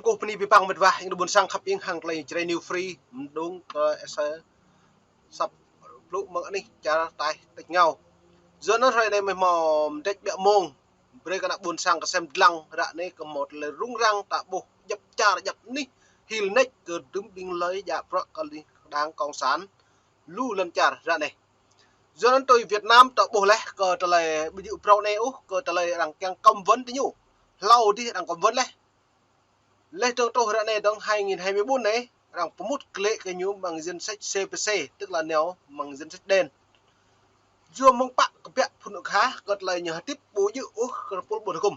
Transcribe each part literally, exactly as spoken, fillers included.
Kơkuh bơni abih bang met wa, ing đơ ƀôn sang khăp ing hăng tơlơi Jrai New Free, mơdung kơ ese săp blŭ mơ̆ng anih čar taih tĕč ngao. Yua anŭn hrơi anai mơ̆ hmâo mơdrĕč ƀiă mông, brơi kơ ană ƀôn sang kơsem dlăng ră anai kơ hmâo tơlơi rŭng răng ta ƀuh djăp čar djăp anih hil nač kơ dŭm ƀing hlơi djă bruă kơ anih đảng cộng sản lu lŏn čar ră anai. Yua anŭn tui Việt Nam ta ƀuh laih kơ tơlơi ƀu djơ̆ phrâo anai ôh, kơ tơlơi arăng kiăng cấm vận tơ ñu. Hlâo adih arăng cấm vận laih. Laih dơ̆ng truh ră anai dơ̆ng hai nghìn hai mươi bốn anai, arăng pơmŭt glaĭ kơ ñu amăng danh sách C P C, tức là neo amăng danh sách đen. Yua mơ̆ng pă kơ biă phŭn ôk ha, kơ tơlơi ñu hơdip ƀu djơ̆ ôh kơ pul ƀôn hơkŭm.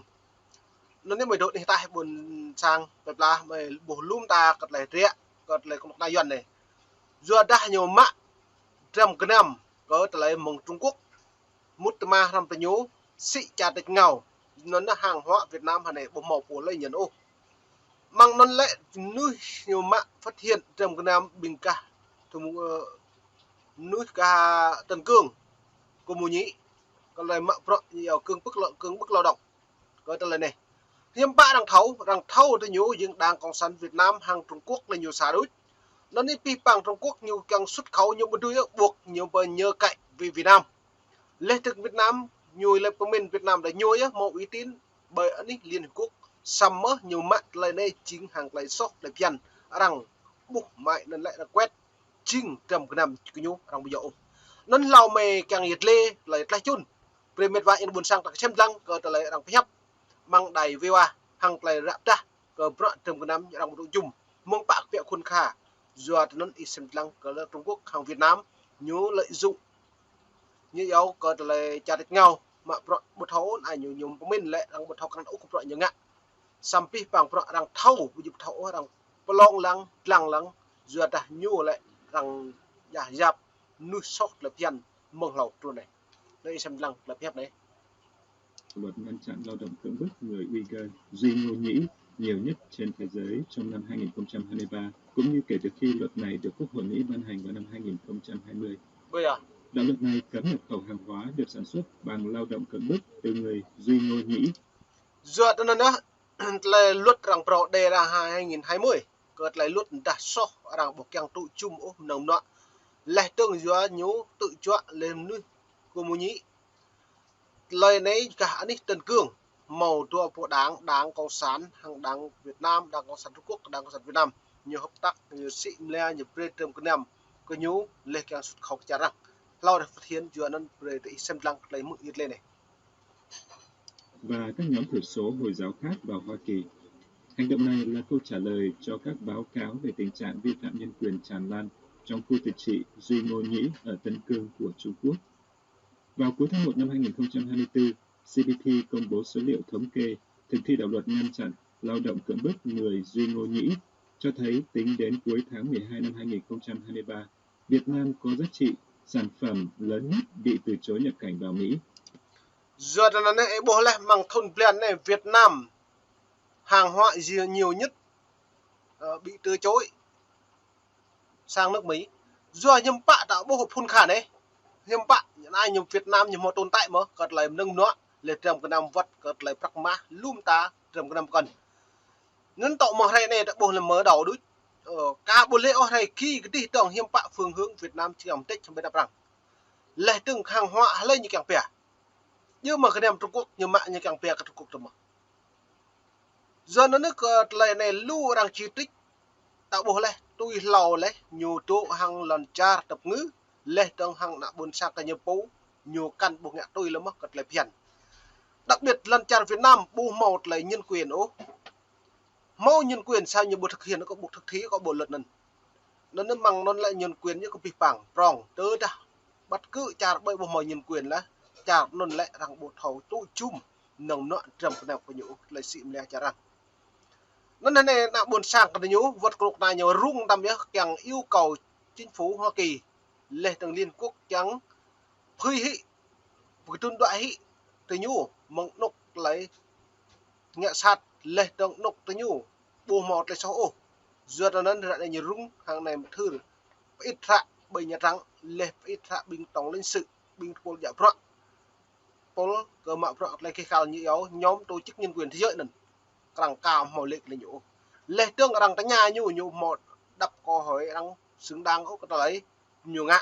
Anŭn anai mơi dŏ anih taih ƀôn sang, plơi pla mơi ƀuh lŏm ta kơ tơlơi hơdră, kơ tơlơi kơnuk kơna Yuan anai. Yua dah ñu mă dram gơnam kơ tơlơi mơ̆ng Trung Quốc mŭt tơma hrăm tơ ñu sĭ čar tĕč ngao. Anŭn anai hàng hóa Việt Nam hrơi anai ƀu hmâo pô lơi ñen ôh. Mơ̆ng anŭn lĕ mơnuih ñu mă phát hiện dram gơnam ƀing gah tơmu, ơ, mơnuih gah Tân Cương, Cô Mùi Nhĩ, kơ tơlơi mă bruă ñu iâu cương bức lao, cương bức lao động. Kơ tơlơi anai. Hiư̆m pă arăng thâo, arăng thâo tơ ñu jing đảng cộng sản Việt Nam hăng Trung Quốc lĕ ñu sa đôč. Anŭn anai abih bang Trung Quốc ñu kiăng xuất khẩu ñu ƀu dưi ôh, buộc ñu ƀơi nhờ cậy với Việt Nam. Laih dơ̆ng Việt Nam, ñu lĕ pơmĭn Việt Nam đa ñu yơh hmâo uy tín ƀơi anih Liên Hiệp Quốc. Samơ̆ ñu mă tơlơi anai jing hăng tơlơi soh tơlơi phiăn. Arăng ƀuh mơ̆ng anŭn lĕ arăng kuet jing dram gơnam kơ ñu arăng ƀu djơ̆ ôh. Anŭn hlâo mơi kiăng yet lĕ tơlơi tlaih čun. Brơi met wa ing đơ ƀôn sang ta kơsem dlăng kơ tơlơi arăng pơhiăp mơ̆ng đài V O A hăng tơlơi ră pơdah kơ bruă dram gơnam arăng ƀu djơ̆ jum. Mơ̆ng pă kơ biă khŭn kha. Yua tơ anŭn ih sem dlăng kơ lĕ Trung Quốc hăng Việt Nam ñu lợi dụng. Ñu iâu kơ tơlơi čar tĕč ngao mă bruă ƀu thâo anai ñu, ñu pơmĭn lĕ arăng ƀu thâo krăn ôh kơ bruă ñu ngă. Samơ̆ abih bang bruă arăng thâo, ƀu djơ̆ ƀu thâo ôh arăng pơlong lăng, dlăng lăng, yua dah ñu lĕ arăng djă yap mơnuih soh tơlơi phiăn mơ̆ng hlâo truh anai. Anai ih sem dlăng tơlơi pơhiăp anai. Luật ngăn chặn lao động cưỡng bức người Uyghur, Duy Ngô Nhĩ nhiều nhất trên thế giới trong năm hai nghìn không trăm hai mươi ba, cũng như kể từ khi luật này được Quốc hội Mỹ ban hành vào năm hai nghìn không trăm hai mươi. Ƀơi yơh. Đạo luật này cấm nhập khẩu hàng hóa được sản xuất bằng lao động cưỡng bức từ người Duy Ngô Nhĩ. Yua tơ anŭn anai, tơlơi luật arăng phrâo đe ra hai nghìn hai mươi, kơ tơlơi luật dah soh arăng ƀu kiăng tŭ jum ôh mơnơ̆ng mơnuă. Laih dơ̆ng yua ñu tŭ juă lĕ mơnuih Cô Mùi Nhĩ. Tơlơi anai gah anih Tân Cương, hmâo dua pô đảng, đảng cộng sản hăng đảng Việt Nam, đảng cộng sản Trung Quốc, đảng cộng sản Việt Nam. Ñu hợp tác, ñu sĭ mơlia, ñu brơi dram gơnam kơ ñu laih kiăng xuất khẩu kơ čar arăng. Hlâo dah phát hiện yua anŭn brơi tơ ih sem dlăng tơlơi mơ̆ng yet lĕ anai. Và các nhóm thiểu số Hồi giáo khác vào Hoa Kỳ. Hành động này là câu trả lời cho các báo cáo về tình trạng vi phạm nhân quyền tràn lan trong khu tự trị Duy Ngô Nhĩ ở Tân Cương của Trung Quốc. Vào cuối tháng một năm hai nghìn không trăm hai mươi tư, C P P công bố số liệu thống kê thực thi đạo luật ngăn chặn lao động cưỡng bức người Duy Ngô Nhĩ, cho thấy tính đến cuối tháng mười hai năm hai nghìn không trăm hai mươi ba, Việt Nam có giá trị sản phẩm lớn nhất bị từ chối nhập cảnh vào Mỹ. Yua tơ anŭn anai ih ƀuh laih mơ̆ng thŭn blan anai Việt Nam hàng hóa gì nhiều nhất, ờ, bị từ chối sang nước Mỹ. Yua hiư̆m pă ta ƀuh phŭn kha anai. Hiư̆m pă, anai ñu Việt Nam ñu hmâo tồn tại mơ̆, kơ tơlơi mơnơ̆ng mơnuă, laih dram gơnam wơ̆t kơ tơlơi prăk mah, lŏm ta dram gơnam kơn. Anŭn tŏ mơ̆ng hrơi anai ta ƀuh lĕ mơ̆ đaŏ đôč. Ơ, kah ƀu lĕ ôh hrơi ki kơdih dơ̆ng hiư̆m pă phương hướng Việt Nam či kiăng tĕč hăng ƀing đah prăng. Laih dơ̆ng hàng hóa hlơi ñu kiăng pia. Yua mơ̆ gơnam Trung Quốc, ñu mă ñu kiăng pia kơ Trung Quốc tơ mơ̆. Yua anŭn anai kơ tơlơi anai lu arăng chỉ trích. Ta ƀuh laih, tui hlâo laih, ñu dŏ hăng lŏn čar tơpơngư, laih dơ̆ng hăng ană ƀôn sang kơ ñu pô, ñu kăn ƀuh ngă tui lĕ mơ̆ kơ tơlơi phiăn. Đặc biệt lŏn čar Việt Nam ƀu hmâo tơlơi nhân quyền ôh. Hmâo nhân quyền samơ̆ ñu ƀu thực hiện kơ, ƀu thực thi kơ bộ luật anŭn. Anŭn anai mơ̆ng anŭn lĕ nhân quyền ñu kơ abih bang prŏng, tơdah bất cứ čar ƀơi ƀu hmâo nhân quyền lĕ, čar anŭn lĕ arăng ƀu thâo tŭ jum mơnơ̆ng mơnuă dram gơnam kơ ñu ôh, tơlơi sĭ mơlia čar arăng. Anŭn anai ană ƀôn sang kơ ñu, wơ̆t kơnuk kơna ñu rŭng răng yơh kiăng yêu cầu chính phủ Hoa Kỳ, laih dơ̆ng Liên Quốc kiăng phơi hĭ, pơkơdŭn đuaĭ hĭ tơ ñu mơ̆ng anŏ tơlơi ngă sat, laih dơ̆ng anŏ tơ ñu ƀu hmâo tơlơi soh ôh. Yua tơ anŭn ră anai ñu rŭng hăng anai mơthưr pơit hră ƀơi Nha Trang, laih pơit hră ƀing tổng lãnh sự, ƀing tơpul djă bruă, tơpul kơ mă bruă tơlơi kih kal ñu iâu nhóm tổ chức nhân quyền thế giới anŭn. Krăng ka hmâo lĕ kơ ñu ôh. Laih dơ̆ng arăng tơña ñu, ñu ƀu hmâo đăp kơ hơi arăng xứng đáng ôh kơ tơlơi ñu ngă.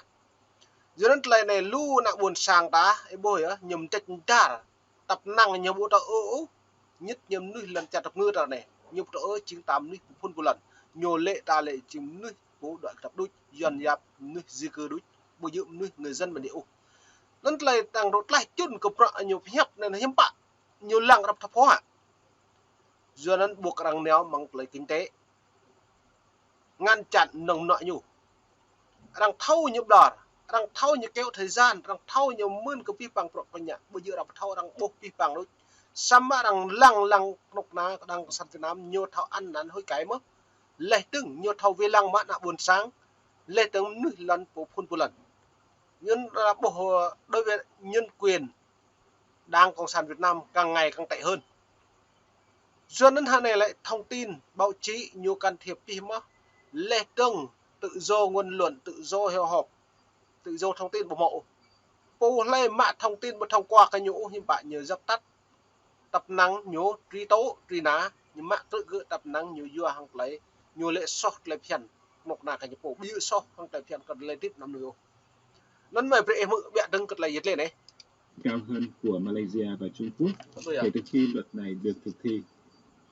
Yua anŭn tơlơi anai lu ană ƀôn sang ta, ih ƀuh yơh, ñu mơdrĕč mơdar, tăp năng ñu ƀu thâo ôh, ôh. Ñit ñu mơnuih lŏn čar tơpơngư ta anai, ñu ƀu thâo ôh, jing ta mơnuih pơphun pơlŏn. Ñu lĕ ta lĕ jing mơnuih pô đuaĭ kơdŏp đôč, yuăn yap, mơnuih di cư đôč, ƀu djơ̆ mơnuih người dân bản địa ôh. Anŭn tơlơi tăng rŏ tlaih čun kơ bruă ñu pơhiăp anŭn hiư̆m pă ñu lăng răp thâo phŏ hă. Yua anŭn ƀuh arăng nao mơ̆ng tơlơi kinh tế ngăn chặn nơ̆ng mơnuă ñu. Arăng thâo ñu ƀlŏr, arăng thâo ñu kéo thời gian, arăng thâo ñu mưn kơ pih pang prŏk pơñă, ƀu djơ̆ arăng thâo arăng ƀuh pih pang đôč. Samơ̆ arăng lăng lăng kơnuk kơna đang cộng sản Việt Nam ñu thâo ăn năn hơi cái mơ̆. Laih dơ̆ng ñu thâo wai lăng mă ană ƀôn sang, laih dơ̆ng mơnuih lŏn pô phun pô lŏn. Ñu ƀuh, ơ, đối với nhân quyền Đảng Cộng sản Việt Nam càng ngày càng tệ hơn. Yua anŭn hơnai lĕ thông tin, báo chí ñu can thiệp pih mơ̆. Laih dơ̆ng tự do ngôn luận, tự do hội họp, tự do thông tin ƀu hmâo ôh. Pô hlơi mă thông tin ƀu thông qua kơ ñu ôh hiư̆m pă ñu dập tắt. Tăp năng ñu truy tố, truy nã, ñu mă krư̆ gơ̆ tăp năng ñu yua hăng tơlơi, ñu lĕ soh tơlơi phiăn. Kơnuk kơna kơ ñu pô ƀu djơ̆ soh hăng tơlơi phiăn kơ tơlơi hơdip anăm lui ôh. Anŭn mơ̆ brơi ih hmư̆ ƀiă dơ̆ng kơ tơlơi yit lĕ anai. Cao hơn của Malaysia và Trung Quốc. Ơ, ơ. Kể từ khi luật này được thực thi,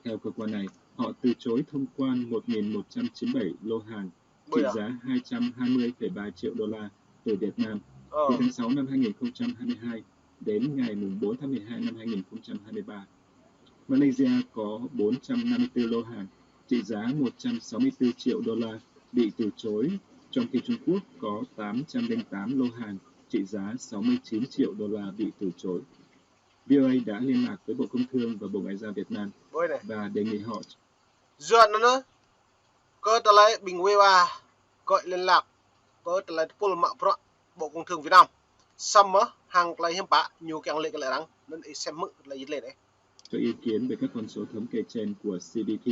theo cơ quan này, họ từ chối thông quan một nghìn một trăm chín mươi bảy lô hàng trị giá hai trăm hai mươi phẩy ba triệu đô la từ Việt Nam từ tháng sáu năm hai nghìn không trăm hai mươi hai đến ngày mùng bốn tháng mười hai năm hai nghìn không trăm hai mươi ba. Malaysia có bốn trăm năm mươi tư lô hàng trị giá một trăm sáu mươi tư triệu đô la bị từ chối, trong khi Trung Quốc có tám trăm lẻ tám lô hàng trị giá sáu mươi chín triệu đô la bị từ chối. VOA đã liên lạc với Bộ Công Thương và Bộ Ngoại giao Việt Nam và đề nghị họ Yua anŭn, kơ tơlơi ƀing wai wa, kơ liên lạc, kơ tơlơi tơpul mă bruă Bộ Công Thương Việt Nam. Samơ̆ hăng tơlơi hiư̆m pă ñu kiăng lĕ kơ lĕ arăng, anŭn ih sem hmư̆ kơ tơlơi yit lĕ anai. Cho ý kiến về các con số thống kê trên của CBP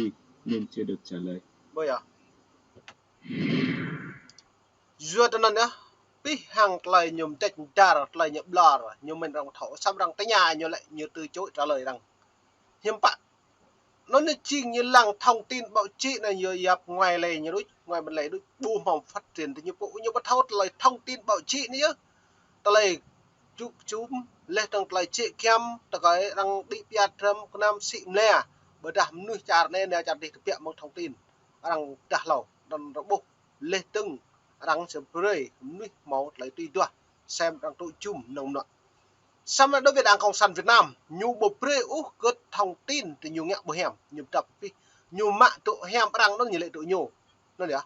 nhưng chưa được trả lời. Ƀơi yơh. Yua tơ anŭn yơh, pih hăng tơlơi ñu mơdrĕč mơdar, tơlơi ñu ƀlŏr, ñu mĭn arăng thâo, samơ̆ arăng tơña ñu lĕ ñu từ chối trả lời arăng. Hiư̆m pă. Anŭn ñu jing ñu lăng thông tin báo chí anai ñu yap ngoài lĕ ñu đôč, ngoài ƀôn lĕ đôč, ƀu hmâo phát triển tơ ñu pô, ñu ƀu thâo tơlơi thông tin báo chí anai yơh. Tơlơi čŭp čum, laih dơ̆ng tơlơi čĕ kiăm, tơkai arăng đĭ pia dram kơnam sĭ mlĕ. Ƀôdah mơnuih čar anai, nao čar dih tơbiă mơ̆ng thông tin. Arăng dah hlâo, anŭn arăng ƀuh, laih dơ̆ng arăng sĭ brơi, mơnuih hmâo tơlơi tui duah, sem arăng tŭ čum nơ̆ng mơnuă. Samơ̆ đối với Đảng Cộng sản Việt Nam, ñu ƀu brơi ôh kơ thông tin tơ ñu ngă ƀu hiam, ñu dăp pih, ñu mă tŭ hiam arăng anŭn ñu lĕ tŭ ñu. Anŭn yơh.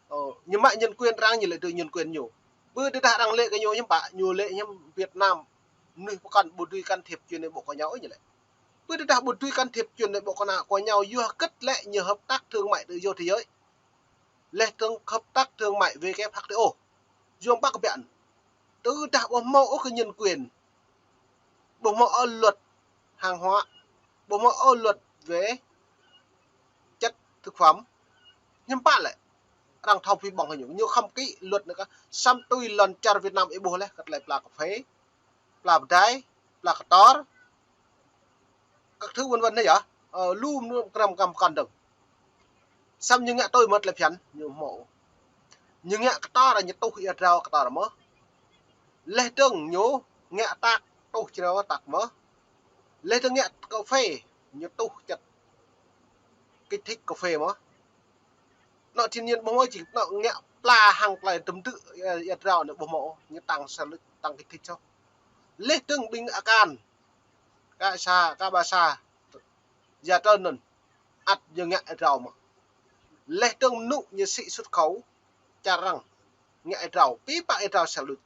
Ơ, ñu mă nhân quyền arăng ñu lĕ tŭ nhân quyền ñu. Ƀu tơdah arăng lĕ kơ ñu hiư̆m pă, ñu lĕ hiư̆m Việt Nam, mơnuih pơkŏn ƀu dưi can thiệp chuyện nội bộ của nhau ôh ñu lĕ. Ƀu tơdah ƀu dưi can thiệp chuyện nội bộ của na-, của nhau, yua hơget lĕ ñu hợp tác thương mại tự do thế giới. Laih dơ̆ng hợp tác thương mại WTO. Yua ƀă kơ biă. Tơdah ƀu hmâo ôh kơ nhân quyền, ƀu hmâo ôh luật hàng hóa, ƀu hmâo ôh luật về chất thực phẩm. Hiư̆m pă lĕ arăng thâo pih ƀơ̆ng hăng ñu. Ñu khŏm ký luật anai kơ, samơ̆ tui lŏn čar Việt Nam ih ƀuh laih, kơ tơlơi pla kơphê, pla pơdai, pla kơtor, các thứ vân vân anai yơh. Ơ, lu mơnuih kram kam kăn dơ̆ng. Samơ̆ ñu ngă tui mơ̆ tơlơi phiăn, ñu hmâo. Ñu ngă kơtor, ñu tuh ia drao kơtor mơ̆. Laih dơ̆ng ñu ngă tak, tuh čreo tak mơ̆. Laih dơ̆ng ngă kơphê, ñu tuh chất kích thích kơphê mơ̆. Anŏ thiên nhiên ƀu hmâo, jing anŏ ngă pla hăng tơlơi tơm tư̆ ia, ia drao anai ƀu hmâo, ñu tăng sel lŭč, tăng kích thích soh. Laih dơ̆ng ƀing akan, ka sa, ka ba sa, ya tơ anŭn, ăt ñu ngă ia drao mơ̆. Laih dơ̆ng mơnŭ ñu sĭ xuất khẩu, čar arăng ngă ia drao, pih pă ia drao sel lŭč.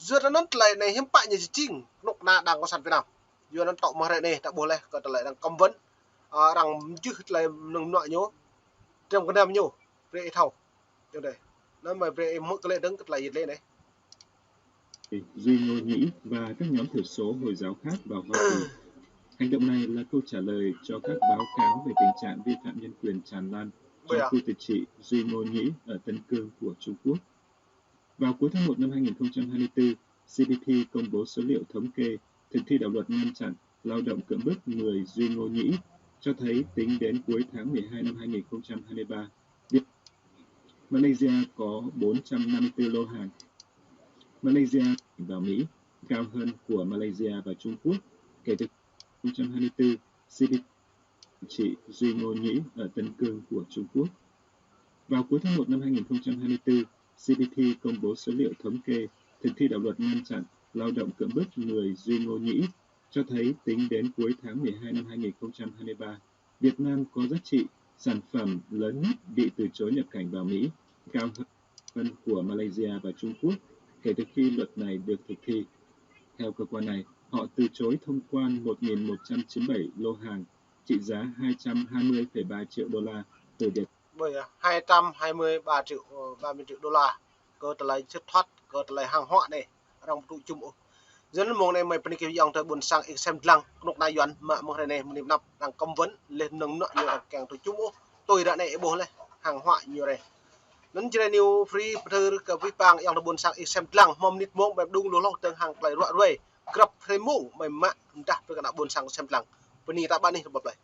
Yua anŭn tơlơi anai hiư̆m pă ñu jing, kơnuk kơna Đảng Cộng sản Việt Nam. Yua anŭn tŏ mơ̆ hrơi anai, ta ƀuh laih kơ tơlơi arăng cấm vận, ơ, arăng mjưh tơlơi mơnơ̆ng mơnuă ñu, dram kơnam ñu, brơi ih thâo. Yua anai. Anŭn mơ̆ brơi ih hmư̆ kơ lĕ dơ̆ng kơ tơlơi yit lĕ anai. Duy Ngô Nhĩ và các nhóm thiểu số Hồi giáo khác vào Hoa Kỳ. Hành động này là câu trả lời cho các báo cáo về tình trạng vi phạm nhân quyền tràn lan trong khu tự trị Duy Ngô Nhĩ ở Tân Cương của Trung Quốc. Vào cuối tháng một năm hai nghìn không trăm hai mươi tư, CBP công bố số liệu thống kê thực thi đạo luật ngăn chặn lao động cưỡng bức người Duy Ngô Nhĩ. cho thấy tính đến cuối tháng mười hai năm hai nghìn không trăm hai mươi ba, Việt Malaysia có bốn trăm năm mươi tư lô hàng Malaysia vào Mỹ, cao hơn của Malaysia và Trung Quốc kể từ hai không hai tư, xê pê tê trị duy ngô nhĩ ở Tân Cương của Trung Quốc. Vào cuối tháng một năm hai nghìn không trăm hai mươi tư, xê pê tê công bố số liệu thống kê thực thi đạo luật ngăn chặn lao động cưỡng bức người duy ngô nhĩ, cho thấy tính đến cuối tháng mười hai năm hai nghìn không trăm hai mươi ba, Việt Nam có giá trị sản phẩm lớn nhất bị từ chối nhập cảnh vào Mỹ, cao hơn của Malaysia và Trung Quốc kể từ khi luật này được thực thi. Theo cơ quan này, họ từ chối thông quan một nghìn một trăm chín mươi bảy lô hàng trị giá hai trăm hai mươi phẩy ba triệu đô la từ Việt Ƀơi, hai trăm hai mươi ba triệu, ba mươi triệu đô la kơ tơlơi thất thoát, kơ tơlơi hàng hóa anai, arăng ƀu tŭ čum ôh. Yua anŭn mông anai mơi pơni kơ ayŏng adơi ƀôn sang ih sem lăng, kơnuk kơna Yuan mă mơ̆ng hrơi anai mơ̆ng anăp arăng cấm vận, laih anŭn mơnuă ñu arăng kiăng tŭ čum ôh, tui ră anai ih ƀuh laih, hàng hóa ñu rai. Anŭn Jrai News Free pơthâo kơ abih bang ayŏng adơi ƀôn sang ih sem lăng, hmâo mơnit mông ƀơi mơđung lu hloh tơ̆ng hăng tơlơi ruă ruai, grăp hrơi mông mơi mă mơdah brơi kơ ană ƀôn sang sem lăng. Pơni ta ƀơi anih rơbâo plơi.